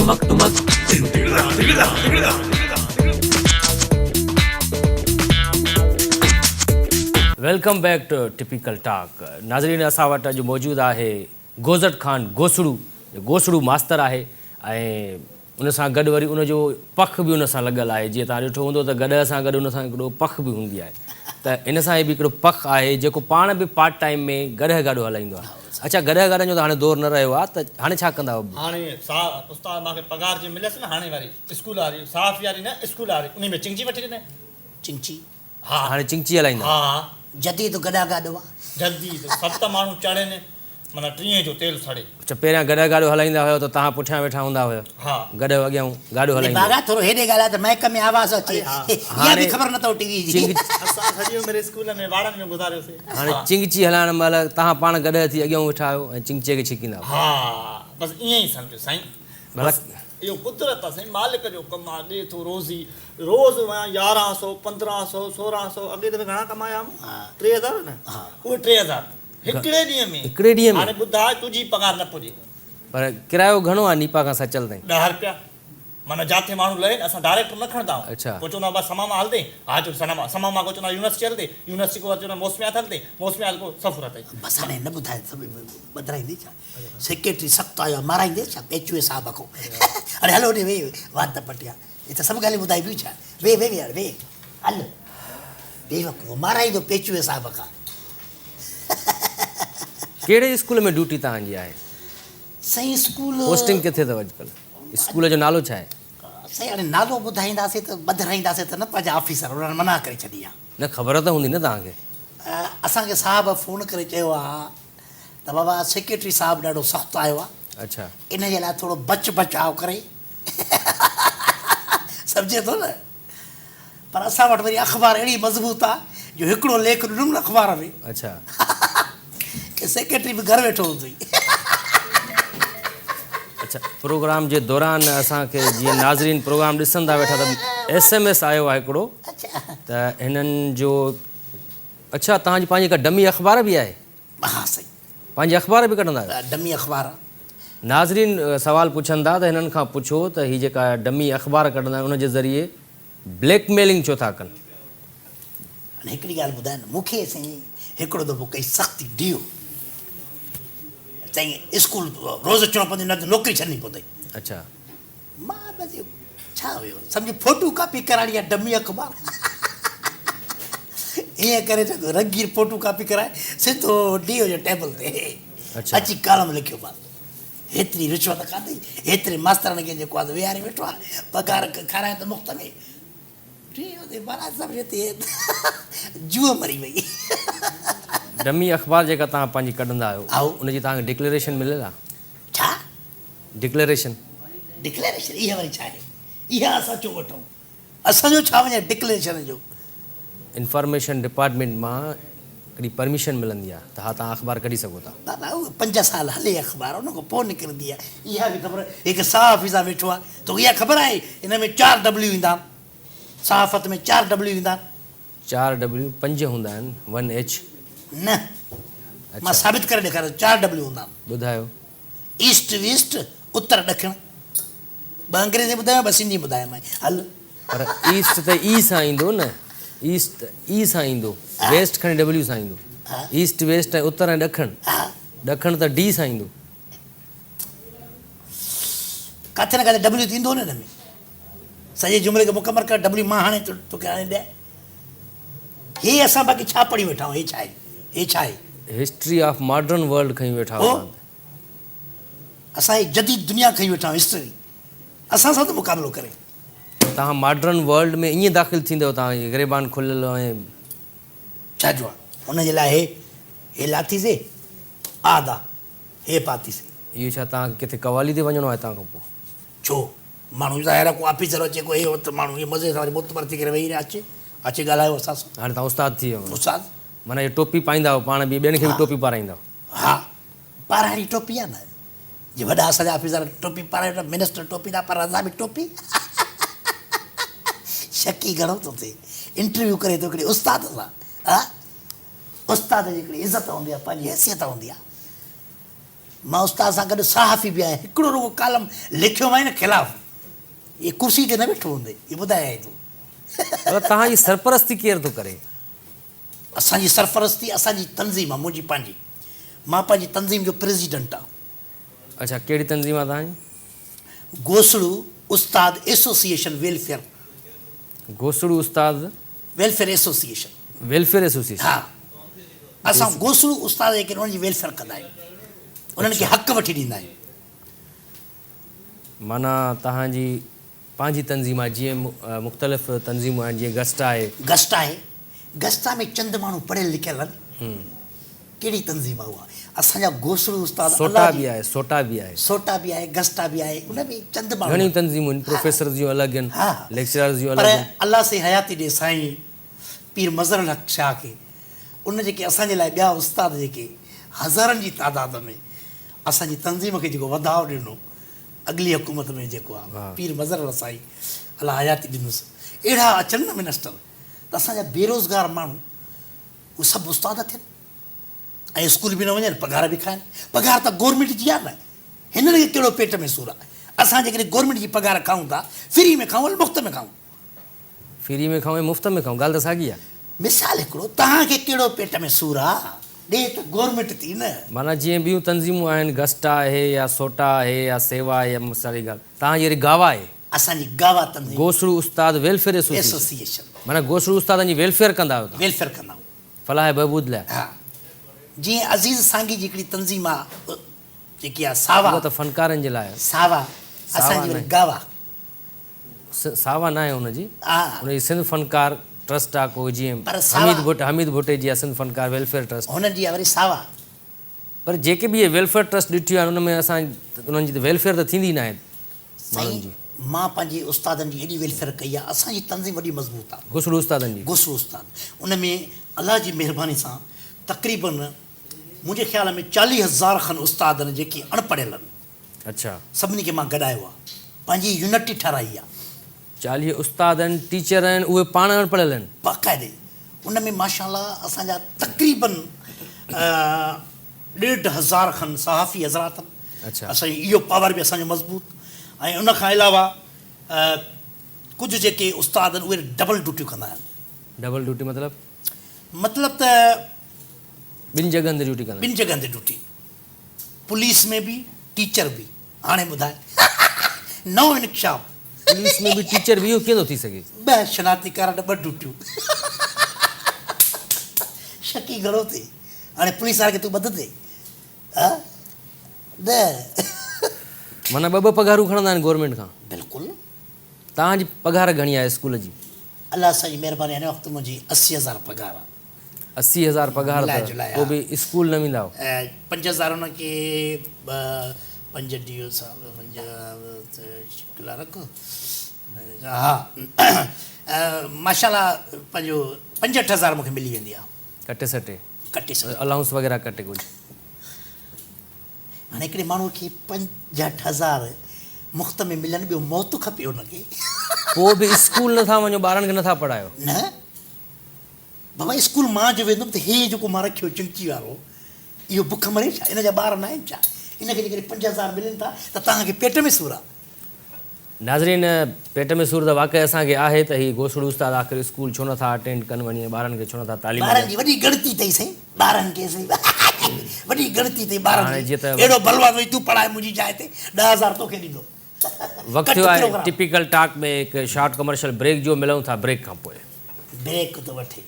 ٽمڪ ٽمڪ. Welcome back to typical talk ناظرين اسان وٽ اڄ موجود آهي گوزٽ خان گوسڙو گوسڙو ماستر آهي ۽ ان سان گڏ وري ان جو پک به ان سان لڳل آهي جيئن توهان ڏٺو هوندو ته گڏهه سان گڏ ان سان هڪڙو پک به هوندي آهي ته ان سان هي به هڪڙو پک آهي جيڪو پاڻ به پارٽ ٽائيم ۾ گڏهه گاڏو هلائيندو آهي اڇا گڏهه گاڏن جو ته هاڻي دور نه رهيو آهي ته هاڻي ڇا ڪندا آهيو؟ هاڻي استاد مان کي پگهار جي مليس نه هاڻي واري اسڪول واري صحافي واري نه اسڪول واري انهي ۾ چنگچي وٺي ڏنائين. چنگچي؟ ها. هاڻي چنگچي هلائيندا؟ ها. جديد گڏهه گاڏو آهي. جديد ست ماڻهو چڙهن معنيٰ ٽيهين جو تيل سڙي. اڇا پهريان گڏهه گاڏو هلائيندا هيو ته توهان پٺيان ويٺا هوندا هيو. ها. گڏهه اڳيان گاڏو هلائيندو هو. باغا ٿورو هيڏي ڳالهاء ته مائيڪ ۾ آواز اچي. اها به خبر نه اٿو ٽي وي جي. اسان سڄي عمر اسڪول ۾ واڙن ۾ گذاريوسي. هاڻي چنگچي هلائڻ مهل توهان پاڻ گڏهه ٿي اڳيان ويٺا آهيو ۽ چنگچي کي ڇڪيندا هئو. ها بس ائين ئي سمجهه سائين. بس اهو قدرت آ سائين مالڪ جو ڪم آ ڏي ٿو روزي روز ويا 11 سو 15 سو 16 سو اڳي دفعي گهڻا ڪمايا مون 3000 نه اهي 3000 هڪڙي ڏينهن ۾. هڪڙي ڏينهن ۾؟ هاڻي ٻڌاء تنهنجي پگهار نه پڄي. پر ڪرايو گهڻو آهي نيپا کان سچل تائين؟ ڏهه رپيا. معنيٰ جاٿي ماڻهو لهي نه اسان ڊائريڪٽ نه کڻندا آهيون. اڇا. پوء چوندا آهيون بس سما مان هلندين؟ ها چيو سنا مان. سما مان ڪو چوندا يونيورسٽي هلندين؟ يونيورسٽي ڪو وري چوندا موسميات هلندين؟ موسميات ڪو صفورا تائين. بس هاڻي نه ٻڌاء سڀ ٻڌرائيندين ڇا؟ سيڪريٽري سخت آيو آهي مارائيندين ڇا پيچوئي صاحب کان. هاڻي هل هوڏي ويهه وات پٽيا. هي ته سڀ ڳالهيون ٻڌائبيون ڇا؟ ويهه ويهه يار ويهه هل بيوقوف مارائيندو پيچوئي صاحب کان. ڪهڙي اسڪول ۾ ڊيوٽي توهان جي آهي؟ سائين اسڪول. پوسٽنگ ڪٿي اٿو اڄڪلهه؟ اسڪول جو نالو ڇا آهي؟ سائين هاڻي نالو ٻڌائينداسين ته ٻڌرائينداسين ته نه پنهنجا آفيسر انهن منع ڪري ڇڏي آهي. نه خبر ته هوندي نه توهان کي. اسان کي صاحب فون ڪري چيو آهي ته بابا سيڪريٽري صاحب ڏاڍو سخت آيو آهي. اڇا. ان جي لاء ٿورو بچ بچاء ڪري. سمجهين ٿو نه؟ پر اسان وٽ وري اخبار اهڙي مضبوط آ جو هڪڙو ليک ڏنم نه اخبار ۾. اڇا. ته سيڪريٽري به گهر ويٺو هوندوئي. اڇا پروگرام جي دوران اسان کي جيئن ناظرين پروگرام ڏسن ٿا ويٺا ته ايس ايم ايس آيو آهي هڪڙو ته هنن جو اڇا توهان جي پنهنجي ڪا ڊمي اخبار به آهي؟ ها سائين. پنهنجي اخبار به ڪڍندا آهيو؟ ڊمي اخبار. ناظرين سوال پڇن ٿا ته هنن کان پڇو ته هي جيڪا ڊمي اخبار ڪڍندا آهن ان جي ذريعي بليڪ ميلنگ ڇو ٿا ڪن؟ هاڻي هڪڙي ڳالهه ٻڌايان نه مون کي سائين هڪڙو دفعو ڪئي سختي ڊي او چيائين اسڪول روز اچڻو پوندو نه ته نوڪري ڇڏڻي پوندئي. اڇا. مان به چيو ڇا هيو سمجهه فوٽو ڪاپي ڪرائڻي آ ڊمي اخبار ائين ڪري رنگين فوٽو ڪاپي ڪرائي سڌو ڊي او جي ٽيبل تي اچي ڪالم لکيو بس هيتري رشوت کاڌي هيتري ماسترن کي جيڪو آ ويهاري ويٺو آ پگهار کارائي ته مفت ۾ ڊي او تي مهاراج سمجهي ٿي جوء مري وئي. ڊمي اخبار جيڪا توهان پنهنجي ڪڍندا آهيو ان جي توهان کي ڊڪليريشن مليل آ؟ ڇا؟ ڊڪليريشن. ڊڪليريشن اها وري ڇا آهي؟ اها اسان ڇو وٺون؟ اسان جو ڇا وڃي ڊڪليريشن جو؟ انفارميشن ڊپارٽمينٽ مان هڪڙي پرميشن ملندي آهي ته ها توهان اخبار ڪڍي سگهو ٿا. بابا اهي پنج سال هلي اخبار ان کان پوء نڪرندي آهي. اها به خبر هڪ صحافي سان ويٺو آهي توکي اها خبر آهي ان ۾ چار ڊبليو ايندا آهن صحافت ۾ چار ڊبليو ايندا آهن. چار ڊبليو پنج هوندا آهن ون ايڇ. نه مان ثابت ڪري ڏيکاريان چار ڊبليو هوندا آهن. ٻڌايو. ايسٽ ويسٽ اتر ڏکڻ ٻه انگريزي ٻڌايو ٻه سنڌي ٻڌايومانء هل. پر ايسٽ ته اي سان ايندو نه ايسٽ ته اي سان ايندو ويسٽ کڻي ڊبليو سان ايندو ايسٽ ويسٽ ۽ اتر ۽ ڏکڻ ڏکڻ ته ڊي سان ايندو. ڪاٿي نه ڪاٿي ڊبليو ته ايندو نه ان ۾ سڄي جملي کي مڪمل ڪر ڊبليو مان هاڻي توکي آڻي ڏيان هي اسان باقي ڇا پڙهي ويٺا آهيون هي ڇا آهي هي ڇا آهي. هسٽري آف ماڊرن ورلڊ کڻي ويٺا آهيو توهان ته. اسان هي جديد دنيا کڻي ويٺا آهيون هسٽري اسان سان ٿو مقابلو ڪري. توهان ماڊرن ورلڊ ۾ ائين داخل ٿيندؤ توهان کي گريبان کليل ۽. ڇا جو آهي ان جي لاء هي هي لاٿي سي آ دا هي پاتي سي. اهو ڇا توهان کي ڪٿي قوالي تي وڃڻو آهي توهان کان پوء. ڇو ماڻهو ظاهر آهي ڪو آفيسر اچي ڪو هي ته ماڻهو ائين مزي سان وري معتبر ٿي ڪري ويهي رهيا اچي اچي ڳالهايو اسان سان. هاڻي توهان استاد ٿي ويا آهيو. استاد. معنيٰ هي ٽوپي پائيندا آهيو پاڻ به ٻين کي به ٽوپي پارائيندا آهيو. ها پارائڻي ٽوپي آهي نه جي وڏا اسان جا آفيسر ٽوپي پارائي ويٺا منسٽر ٽوپي ٿا پارائن اسان به ٽوپي شڪي گهڻو ٿو ٿئي انٽرويو ڪري ٿو هڪڙي استاد سان ها استاد جي هڪڙي عزت هوندي آهي پنهنجي حيثيت هوندي آهي. مان استاد سان گڏ صحافي به آهيان. هڪڙو رڳو ڪالم لکيو مانء نه خلاف، اهي ڪرسي تي نه ويٺو هوندي، اهو ٻڌايائين ٿو. مطلب توهان جي سرپرستي ڪير ٿو ڪري؟ اسان جي سرپرستي اسان جي تنظيم آهي، منهنجي پنهنجي. مان پنهنجي تنظيم جو پريزيڊنٽ آهيان. اڇا ڪهڙي تنظيم آهي توهان جي؟ گوسڙو استاد ايسوسيئيشن ويلفيئر. گوسڙو استاد. Welfare association. Welfare association. ها اسان گوسڙو استاد جيڪي انهن جي ويلفيئر ڪندا آهيون، انهن کي حق وٺي ڏيندا آهيون. معنيٰ توهان جي پنهنجي تنظيم آهي جيئن مختلف تنظيمون آهن جيئن گسٽا آهي. گسٽا آهي، گسٽا ۾ چند ماڻهو پڙهيل لکيل آهن. ڪهڙي تنظيم آهي اها؟ اسان جا گوسڙو استاد الله سوٽا به آهي، سوٽا به آهي. سوٽا به آهي، گسٽا به آهي، ان ۾ چند ماڻهو گهڻيون تنظيمون آهن، پروفيسرز جون الڳ آهن، ليڪچرارز جون الڳ پر آهن. الله سائين حياتي ڏي سائين پير مظهر الحق شاهه کي، ان جيڪي اسان جي لاء ٻيا استاد جيڪي هزارن جي تعداد ۾ اسان جي تنظيم کي جيڪو وڌاء ڏنو اڳلي حڪومت ۾ جيڪو آهي پير مظهر الحق سائين الله حياتي ڏنس، اهڙا اچن نه منسٽر ته اسان جا بيروزگار ماڻهو اهي سڀ استاد ٿين ۽ اسڪول به نه وڃن پگهار به کائن. پگهار ته گورنمينٽ جي آهي نه، هنن کي ڪهڙو پيٽ ۾ سور آهي. اسان جيڪڏهن گورنمينٽ جي پگهار کائون ٿا فري ۾ کائون مفت ۾ کائون. فري ۾ کائون ۽ مفت ۾ کائون ڳالهه ته ساڳي آهي. مثال هڪڙو توهان کي ڪهڙو پيٽ ۾ سور آ، ڏي ته گورنمينٽ ٿي نه. معنيٰ جيئن ٻيون تنظيمون آهن گسٽا آهي يا سوٽا آهي يا سيوا آهي يا مثالي ڳالهه توهان جي وري گاوا آهي. اسان جي گاوا تنظيم. گوسڙو استاد ويلفيئر ايسوسيئيشن. معنيٰ گوسڙو استادن جي ويلفيئر ڪندا آهيو توهان. ويلفيئر ڪندا آهيون. فلاح بهبود لاء. ها جيئن عزيز سانگي جي هڪڙي تنظيم آ جيڪي آ ساوا. اها ته فنڪارن جي لاء آهي. ساوا اسان جي وري گاوا. ساوا ناهي ان جي. ها. ان جي سنڌ فنڪار ٽرسٽ آ ڪو جيئن پر ساوا. حميد ڀٽ حميد ڀٽي جي آ سنڌ فنڪار ويلفيئر ٽرسٽ. هنن جي آ وري ساوا. پر جيڪي به اهي ويلفيئر ٽرسٽ ڏٺيون آهن ان ۾ اسان انهن جي ته ويلفيئر ته ٿيندي ناهي. ماڻهن سائين جي. مان پنهنجي استادن جي ايڏي ويلفيئر ڪئي آ اسان جي تنظيم وڏي مضبوط آ. گوسڙو استادن جي. گوسڙو استاد ان ۾ الله جي مهرباني سان تقريبن منهنجي خيال ۾ 40 هزار کن استاد آهن جيڪي اڻ پڙهيل آهن. اڇا. سڀني کي مان گڏايو آ پنهنجي يونٽي ٺهرائي آ. 40 استاد آهن ٽيچر آهن اهي پاڻ اڻ پڙهيل آهن. باقاعدي ان ۾ ماشاء الله اسان جا تقريبن ڏيڍ هزار کن صحافي حضرات آهن. اسان جو اهو پاور به اسان جو مضبوط ۽ ان کان علاوه ڪجهه جيڪي استاد آهن اهي ڊبل ڊيوٽيون ڪندا آهن. ڊبل ڊيوٽي مطلب؟ مطلب ته ٻن جڳهن تي ڊيوٽي ڪندا آهن. ٻن جڳهن تي ڊيوٽي، پوليس ۾ به ٽيچر به. هاڻي ٻڌاء نئون انڪشاف. پوليس ۾ به ٽيچر به اهو ڪيئن ٿو ٿي سگهي؟ ٻه شناختي ڪارڊ ٻه ڊيوٽيون. شڪي گهڻو ٿئي. هاڻي پوليس واري کي تون ٻڌندين؟ ها نه. معنيٰ ٻه ٻه پگهارون کڻندا آهن گورنمينٽ کان. بلڪل. توهان جي پگهار گهڻي آهي اسڪول جي؟ الله سائين جي مهرباني هن وقت منهنجي 80 هزار پگهار آهي. 80 هزار پگهار اٿو پوء به اسڪول نه ويندا آهيو؟ 5 هزار ان کي ٻه پنج ڊي او صاحب پنج ڪلارڪ ها ماشاء الله پنهنجو 65 هزار مون کي ملي ويندي آهي. ڪٽي سٽي. ڪٽي سگهي. الائونس وغيره ڪٽي ڪجهه. هاڻي هڪڙي ماڻهوء کي 65 هزار مفت ۾ ملن ٻيو موت کپي ان کي. پوء به اسڪول نه ٿا وڃو ٻارن کي نه ٿا پڙهايو. نه بابا اسڪول مان جو ويندم ته هي جيڪو مان رکيو چنگچي وارو اهو بک مري ڇا ان جا ٻار ناهن ڇا ان کي جيڪڏهن 5 هزار ملن ٿا ته توهان کي پيٽ ۾ سور آ. ناظرين پيٽ ۾ سور ته واقعي اسان کي آهي ته هي گوسڙو استاد آخر اسڪول ڇو نٿا اٽينڊ ڪن وڃي ٻارن کي ڇو نٿا تعليم ٻارن ڏين. جي وڏي ڳڻتي اٿئي سائين ٻارن کي سائين وڏي ڳڻتي اٿئي ٻارن هاڻي جي جيئن ته اهڙو بلوان وئي تون پڙهائي منهنجي جاء تي 10,000 توکي ڏيندو وقت ڪٽ ٿيو آهي پروگرام. ٽپيڪل ٽاڪ ۾ هڪ شارٽ ڪمرشل بريڪ جو ملون ٿا بريڪ کان پوء. بريڪ ٿو وٺي.